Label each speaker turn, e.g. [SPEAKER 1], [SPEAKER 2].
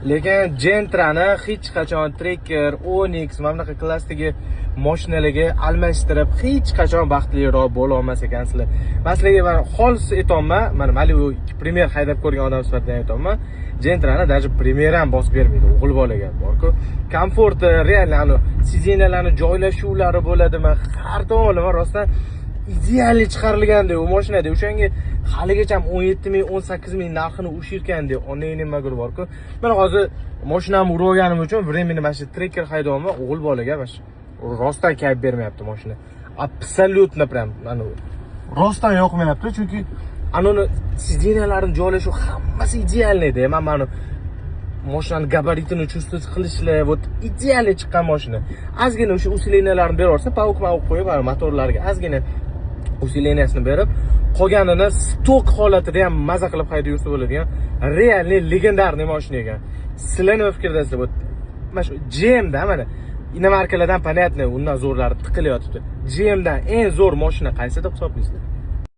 [SPEAKER 1] Lekin Gentrani hech qachon Tracker, Onix, mana bunaqa klassdagi mashinalarga almashtirib, hech qachon baxtliroq bo'la olmas ekansizlar. Man sizlarga mana xolis aytyapman, mana Malibu Premier haydab ko'rgan odam sifatida aytyapman. Gentrani даже Premier ham bosib bermaydi o'g'il bolaga borku. Komforti, реально anu сиденья larni joylashuvlari bo'ladimi, har tomonlama rostdan идеальный chiqarilganda u mashinada. O'shanga haligacha 17 ming, 18 ming narxini ushirganda onang nimagur borku. Mana hozir mashinamni urib olganim uchun временно mana shu Tracker haydayapman. O'g'il bolaga mana shu rostdan kayf bermayapti mashina, абсолютно, прям mana rostdan yoqmayapti, chunki anani сиденья larni joylashuvi hammasi идеальный da. Man mana mashinani gabaritini чувствовать qilishlar, вот идеальный chiqqan mashina. Ozgina o'sha усиления larni berib yuborsa, паук mauк qo'yib, mana motorlarga ozgina усиления sini berib, qolganini stok holatida ham maza qilib haydab yursa bo'ladigan реальный легендарный mashina ekan. Sizlar nima fikrdasizlar? Вот mana shu GMda, mana иномарка lardan, понятно, undan zo'rlari tiqilyotibdi. GMdan eng zo'r mashina qaysi deb hisoblaysizlar?